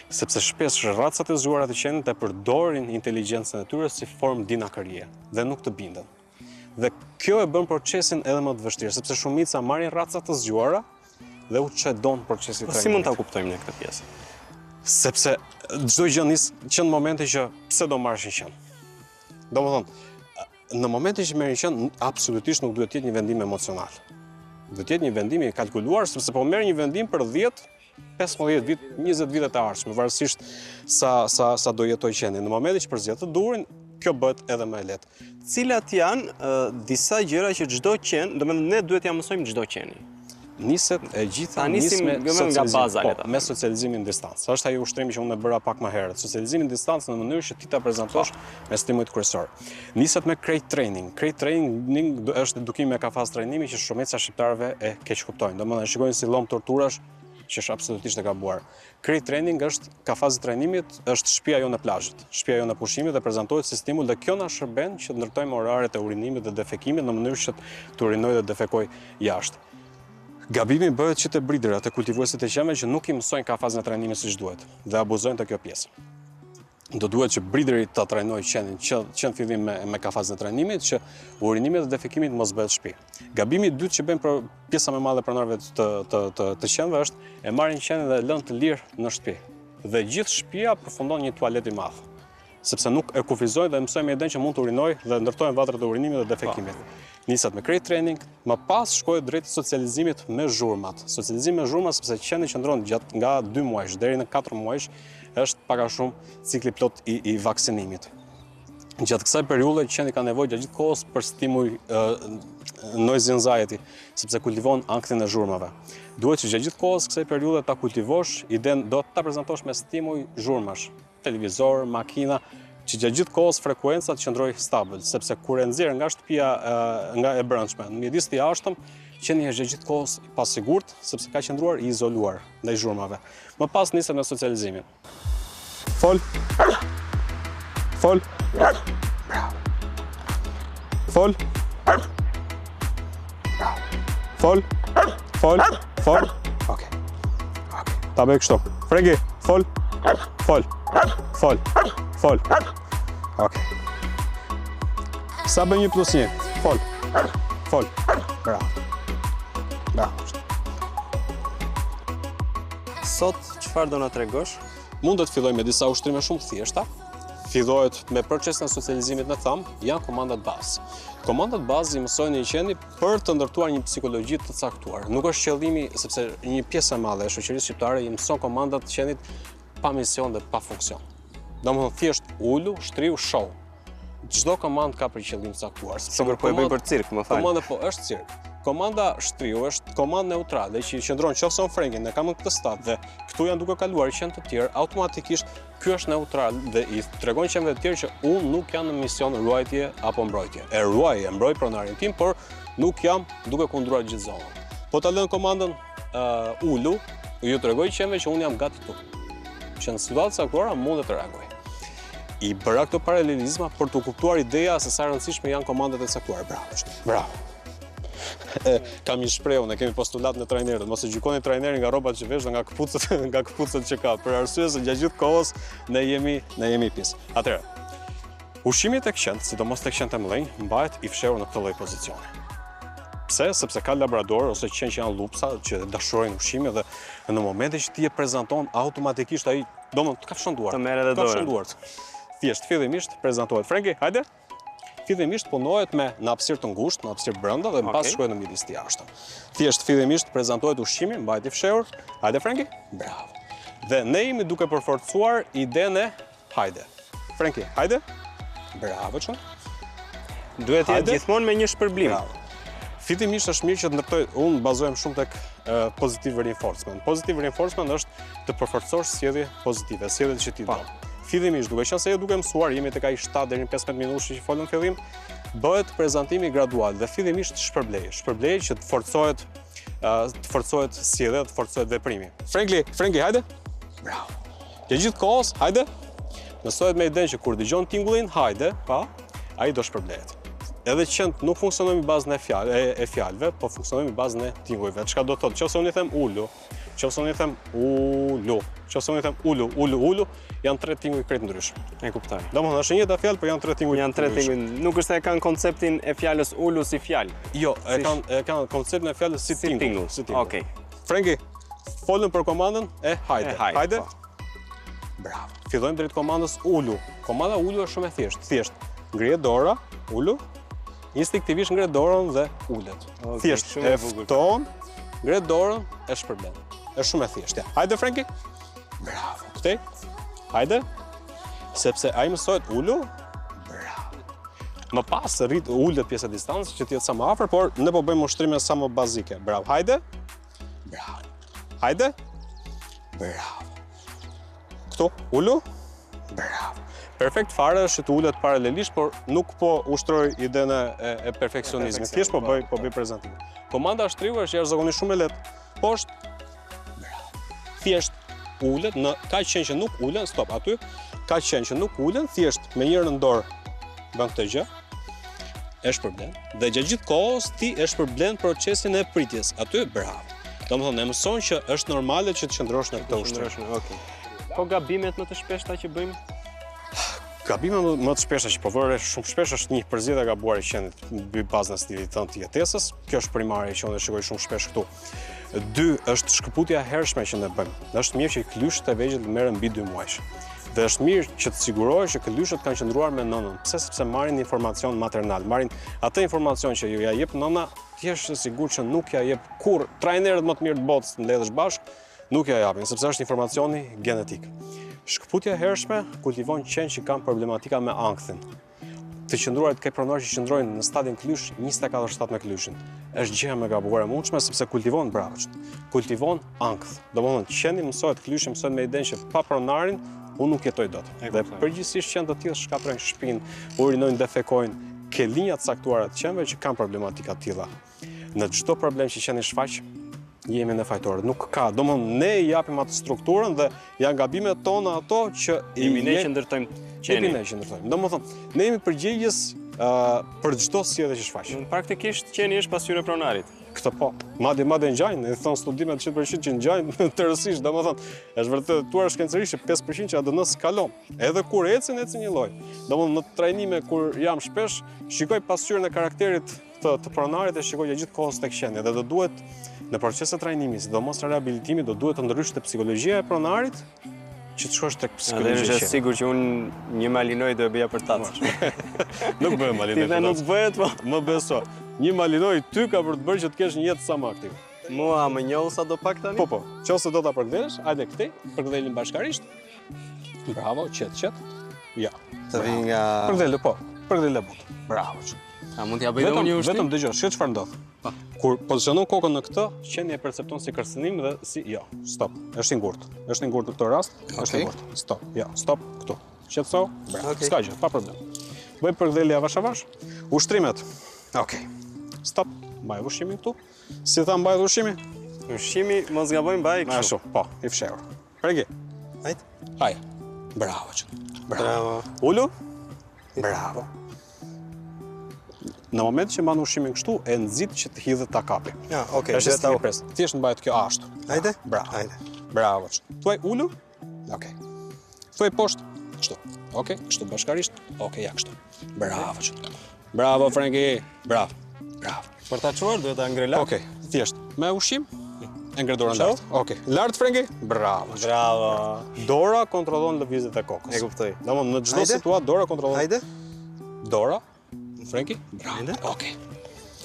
Sepse shpesh racat e zgjuara të qenit e përdorin inteligjencën e tyre si formë dinakërie dhe nuk të binden. Dhe kjo e bën procesin edhe më të vështirë, sepse shumica marrin raca të zgjuara dhe u çedon procesi i Po si mund ta kuptojmë ne këtë pjesë? Sepse çdo gjë nis që në momentin që pse do marrësh një qen. Domethënë, në momentin që merr një qen, absolutisht nuk duhet të jetë një vendim emocional. Duhet të jetë një vendim i kalkuluar sepse po merr një vendim për 10 15 vit, 20 vitet e ardhshme, varësisht sa sa sa do jetojë qeni. Në momentin që përzgjedh të duhurin, kjo bëhet edhe më e lehtë. Cilat janë uh, disa gjëra që çdo qen, domethënë ne duhet t'ia mësojmë çdo qeni? Niset e gjitha Ta nisim nis me domethënë nga socializim, baza, po, le ta me socializimin në distancë. Është ai ushtrimi që unë e bëra pak më herët. Socializimi në distancë në mënyrë që ti ta prezantosh me stimujt kryesor. Niset me crate training. Crate training është edukimi me kafaz trajnimi që shumica e shqiptarëve e keqkuptojnë. Domethënë shikojnë si llom torturash që është absolutisht e gabuar. Crate training është kafazi i trajnimit, është shtëpia jonë e plazhit, shtëpia jonë e pushimit dhe prezantohet si stimul dhe kjo na shërben që të ndërtojmë oraret e urinimit dhe defekimit në mënyrë që të urinojë dhe defekojë jashtë. Gabimi bëhet që te breederat, te kultivuesit e qenve që nuk i mësojnë kafazin e trajnimit siç duhet dhe abuzojnë te kjo pjesë. Do duhet që breederi ta trajnojë qenin që, që në fillim me, me kafazin e trajnimit, që urinimi dhe defekimi të mos bëhet shtëpi. Gabimi i dytë që bëjnë për pjesa më e madhe e pronarëve të të të, të qenve është e marrin qenin dhe e lënë të lirë në shtëpi. Dhe gjithë shtëpia përfundon një tualet i madh sepse nuk e kufizojnë dhe mësojnë me idenë që mund të urinojë dhe ndërtojnë vatrat e urinimit dhe defekimit. Po. Niset me crate training, më pas shkohet drejt socializimit me zhurmat. Socializimi me zhurmat sepse qeni qëndron gjatë nga 2 muajsh deri në 4 muajsh është pak a shumë cikli plot i, i vaksinimit. Gjatë kësaj periudhe qeni ka nevojë gjatë gjithë kohës për stimuj uh, noise anxiety, sepse kultivon ankthin e zhurmave. Duhet që gjatë gjithë kohës kësaj periudhe ta kultivosh idenë, do ta prezantosh me stimuj zhurmash, televizor, makina, që gjatë gjithë kohës frekuenca të qëndrojë stabil, sepse kur e nxjerr nga shtëpia nga e brendshme në mjedis të jashtëm, qeni është gjatë gjithë kohës i pasigurt, sepse ka qëndruar i izoluar ndaj zhurmave. Më pas niset me socializimin. Fol. Fol. Bravo. Fol. Fol. Fol. Fol. Okej. Okej. Ta bëj kështu. Frenki, fol. Fol. Fol. Fol. Okej. Sa bën 1 plus 1? Fol. Fol. Bravo. Bravo. Sot çfarë do na tregosh? Mund të filloj me disa ushtrime shumë të thjeshta. Fillohet me procesin e socializimit në thëmë, janë komandat bazë. Komandat bazë i mësojnë një qeni për të ndërtuar një psikologji të caktuar. Nuk është qëllimi, sepse një pjesë e madhe e shoqërisë shqiptare i mëson komandat qenit pa mision dhe pa funksion. Domethënë thjesht ulu, shtriu, show. Çdo komandë ka për qëllim të caktuar. Sigur po e bëjmë për cirk, më fal. Komanda po është cirk. Komanda shtriu është komandë neutrale që i qëndron qoftë se unë Frenkin e kam në këtë stad dhe këtu janë duke kaluar qen të tjerë, automatikisht ky është neutral dhe i tregon qenve të tjerë që unë nuk jam në mision ruajtje apo mbrojtje. E ruaj, e mbroj pronarin tim, por nuk jam duke kundruar gjithë zonën. Po ta lënë komandën uh, ulu, ju tregoj qenve që unë jam gati këtu. Që në situata të caktuara mund të reagoj. I bëra këto paralelizma për të kuptuar ideja se sa e rëndësishme janë komandat e caktuara. Bravo, bravo. E, kam një shprehje, ne kemi postulat në trajnerët, mos e gjykoni trajnerin nga rrobat që vesh dhe nga këpucët, nga këpucët që ka, për arsye se gjatë gjithë kohës ne jemi ne jemi pjesë. Atëherë, ushqimi tek qentë, sidomos tek qentë e mëdhenj, mbahet i fshehur në këtë lloj pozicioni. Pse? Sepse ka labrador ose qen që janë llupsa, që dashurojnë ushqimin dhe në momentin që ti e prezanton automatikisht ai Domethënë, të kafshon duart. Të merr edhe dorën. Kafshon duart. Thjesht, fillimisht prezantohet. Frenki, hajde. Fillimisht punohet me në hapësirë të ngushtë, në hapësirë brenda dhe më pas shkohet në mjedis të jashtëm. Thjesht fillimisht prezantohet ushqimi, mbahet i fshehur. Hajde Frenki. Bravo. Dhe ne jemi duke përforcuar idenë e hajde. Frenki, hajde. Bravo, çun. Duhet të jetë gjithmonë me një shpërblim. Bravo. Fillimisht është mirë që të ndërtoj, unë bazohem shumë tek positive reinforcement. Positive reinforcement është të përforcosh sjellje pozitive, sjellje që ti do. Fillimisht, duke qenë se je duke mësuar, jemi tek ai 7 deri në 15 minutë që folëm në fillim, bëhet prezantimi gradual dhe fillimisht shpërblej, shpërblej që të forcohet të forcohet sjellja, të forcohet veprimi. Frankly, Frankie, hajde. Bravo. Gjatë gjithë kohës, hajde. Mësohet me idenë që kur dëgjon tingullin, hajde, pa, ai do shpërblehet. Edhe qentë nuk funksionojnë mbi bazën e, fjalë, e, e fjalëve, po funksionojnë mbi bazën e tingujve. Çka do të thotë? Nëse unë i them ulu, Qoftë se unë i them ulu, qoftë se unë i them ulu, ulu, ulu, janë tre tinguj krejt ndryshëm. E kuptoj. Domethënë është e njëjta fjalë, por janë tre tinguj. Janë tre tinguj. Nuk është se e kanë konceptin e fjalës ulu si fjalë. Jo, e kanë e kanë konceptin e fjalës si, si tingull, si tingull. Okej. Frenki, folëm për komandën e hajde. E hajde. hajde. Po. Bravo. Fillojmë drejt komandës ulu. Komanda ulu është shumë e thjeshtë. Thjesht, ngrihet dora, ulu. Instinktivisht ngre dorën dhe ulet. Okay, thjesht e fton, ngre dorën e shpërblen. Është shumë e thjeshtë. Ja. Hajde Frenki. Bravo. Këtej. Hajde. Sepse ai mësohet ulu. Bravo. Më pas rrit ulet pjesa e distancës që të jetë sa më afër, por ne po bëjmë ushtrime sa më bazike. Bravo. Hajde. Bravo. Hajde. Bravo. Këtu, ulu. Bravo. Perfekt fare është që të ulet paralelisht, por nuk po ushtroj idenë e, e perfeksionizmit. Thjesht po bëj, po bëj prezantimin. Komanda shtriu është jashtëzakonisht shumë e lehtë. Poshtë. Bravo. Thjesht ulet në ka qen që nuk ulen, stop aty. Ka qen që nuk ulen, thjesht me njërën dorë bën këtë gjë. E shpërblen. Dhe gjatë gjithë kohës ti e shpërblen procesin e pritjes. Aty bravo. Domethënë e mëson që është normale që të qëndrosh në këtë ushtrim. Okej. Po gabimet më të shpeshta që bëjmë? Gabimet më, më të shpeshta që po vë re shumë shpesh është një përzgjedhje e gabuar e qenit mbi bazën e stilit tënd të jetesës. Kjo është primare që unë e shikoj shumë shpesh këtu. Dy, është shkëputja e hershme që ne bëjmë. Është mirë që këlyshët e vegjël të merren mbi 2 muajsh. Dhe është mirë që të sigurohesh që këlyshët kanë qëndruar me nënën. Pse? Sepse marrin informacion maternal, marrin atë informacion që ju ja jep nëna, ti je e sigurt që nuk ja jep kurrë trajnerët më të mirë të botës të mbledhësh bashkë, nuk ja japin, sepse është informacioni genetik. Shkëputja e hershme kultivon qen që kanë problematika me ankthin. Të qëndruarit ke pronarë që qëndrojnë në stadin këlysh 24/7 me këlyshin. Është gjëja më e gabuar e mundshme sepse kultivon bravo. Kultivon ankth. Domethënë qeni mësohet këlyshi mësohet me idenë që pa pronarin unë nuk jetoj dot. Dhe përgjithsisht qen të tillë shkatërrojnë shtëpinë, urinojnë, defekojnë. Ke linja të caktuara të qenve që kanë problematika të tilla. Në çdo problem që qeni shfaq, jemi ne fajtorët. Nuk ka, domethënë ne i japim atë strukturën dhe janë gabimet tona ato që jemi ne që ndërtojmë qenin. Jemi ne që ndërtojmë. Domethënë, ne jemi përgjegjës uh, për çdo sjellje që shfaq. Praktikisht qeni është pasqyrë e pronarit. Këtë po. Madje madje ngjajnë, i thonë studimet 100% që ngjajnë tërësisht, domethënë, është vërtetuar shkencërisht që 5% e ADN-së kalon. Edhe kur ecin, ecin njëlloj. Domethënë në trajnime kur jam shpesh, shikoj pasqyrën e karakterit të, të pronarit e shikoj gjatë gjithë kohës tek qeni dhe do duhet në proces të trajnimit, sidomos të rehabilitimit, do duhet të ndërhysh te psikologjia e pronarit që të shkosh tek psikologjia. Është e sigurt që unë një malinoj do e bëja përtac. Nuk bëhet malinoj. Ti dhe nuk bëhet, po. Më beso. Një malinoj ty ka për të bërë që të kesh një jetë sa më aktive. Mua më njohu sado pak tani? Po, po. Qoftë se do ta përkëdhelësh, hajde këtej, përkëdhelim bashkarisht. Bravo, qetë, qetë. Ja. Të vi nga... Përkëdhele, po. Përkëdhele butë. Bravo, qetë. A mund t'ja bëj dhe unë një ushtrim? Vetëm dëgjo, shih çfarë ndodh. Po. Kur pozicionon kokën në këtë, qeni e percepton si kërcënim dhe si jo, stop. Është i ngurtë. Është i ngurtë në këtë rast, okay. është i ngurtë. Stop. Jo, stop këtu. Qetëso. Bravo. Okay. S'ka gjë, pa problem. Bëj përkëdhelje avash avash. Ushtrimet. Okej. Okay. Stop. Mbaj ushqimin këtu. Si tha mbaj ushqimin? Ushqimi mos gabojmë mbaj kështu. Ashtu, po, i fshehur. Pregi. Hajt. Haj. Bravo. Bravo. Bravo. Ulu. Bravo. Në moment që mban ushqimin kështu, e nxit që të hidhet ta kapi. Ja, okay, është ta pres. Thjesht mbahet kjo ashtu. Hajde. Bravo. Hajde. Bravo. Thuaj ulu. Okej. Thuaj poshtë. Kështu. Okej, kështu bashkarisht. Okej, ja kështu. Bravo. Bravo Frenki. Bravo. Bravo. Për ta çuar duhet ta ngre lart. Okej, thjesht me ushqim e ngre dorën lart. Okej, lart Frenki. Bravo. Bravo. Dora kontrollon lëvizjet e kokës. E kuptoj. Domethënë në çdo situatë dora kontrollon. Hajde. Dora. Frenki. Bravo. Okej.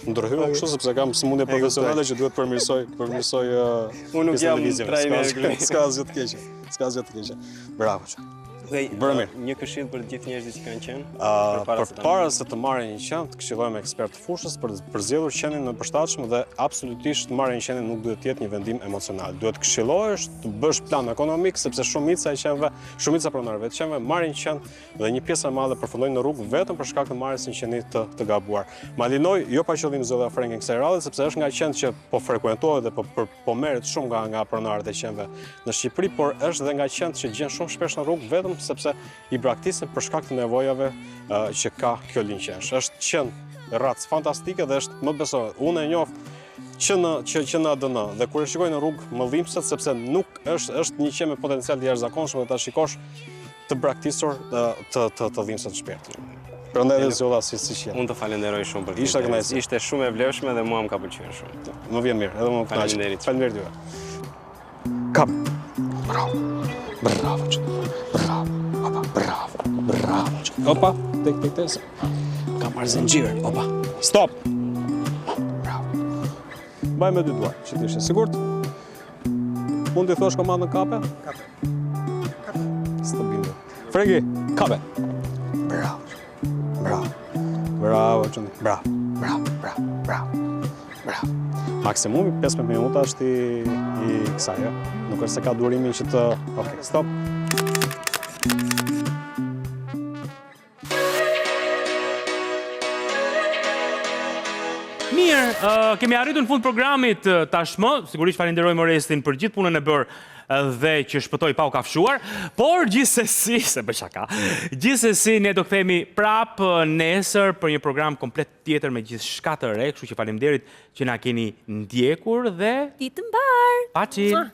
Ndërhyj kështu sepse kam sëmundje profesionale që duhet përmirësoj, përmirësoj uh, Unë nuk jam trajner. S'ka asgjë të keqe. S'ka asgjë të keqe. Bravo. Okej, Bëre mirë. Një këshillë për të gjithë njerëzit që kanë qen? Uh, përpara se të marrin një qen, të këshillohen me ekspertë të fushës për të përzgjedhur qenin e përshtatshëm dhe absolutisht marrja e një qeni nuk duhet të jetë një vendim emocional. Duhet të këshillohesh, të bësh plan ekonomik sepse shumica e qenve, shumica e pronarëve të qenve marrin qen dhe një pjesë e madhe përfundojnë në rrugë vetëm për shkak të marrjes së një qeni të, të gabuar. Malinoj jo pa qëllim zgjodha Frenkin kësaj radhe sepse është nga qentë që po frekuentohet dhe po për, po merret shumë nga nga pronarët e qenve në Shqipëri, por është dhe nga qentë që gjen shumë shpesh në rrugë vetëm sepse i braktisin për shkak të nevojave uh, që ka kjo linjë qensh. Është qen racë fantastike dhe është më beso, unë e njoh Që në që që në ADN dhe kur e shikoj në rrugë më dhimbset sepse nuk është është një qen me potencial të jashtëzakonshëm dhe ta shikosh të braktisur të të të, të dhimbset shpirti. Prandaj edhe zgjodha si si qen. Unë të falenderoj shumë për këtë. Ishte kënaqësi. Ishte shumë e vlefshme dhe mua më ka pëlqyer shumë. Më vjen mirë, edhe më kënaq. Faleminderit. Faleminderit juve. Kap. Bravo. Bravo. Bravo. Opa, bravo. Bravo. Opa, tek tek tek. Ka marrë zinxhir. Opa. Stop. Bravo. Mbaj me dy duar, që të jesh e sigurt. Mund t'i thosh komandën kape? Kape. Kape. S'të bindë. Fregi, kape. Bravo. Bravo. Bravo, çundi. Bravo. Bravo, bravo, bravo. Bravo. Maksimumi 15 minuta është i, i kësaj, ë. Nuk është se ka durimin që të... Okej, stop. Mirë, uh, kemi arritur në fund programit tashmë. Sigurisht falenderojmë Orestin për gjithë punën e bërë dhe që shpëtoi pa u kafshuar, por gjithsesi, se bëj shaka. Gjithsesi ne do kthehemi prapë nesër për një program komplet tjetër me gjithçka të re, kështu që faleminderit që na keni ndjekur dhe Ditë të mbarë. Paçim.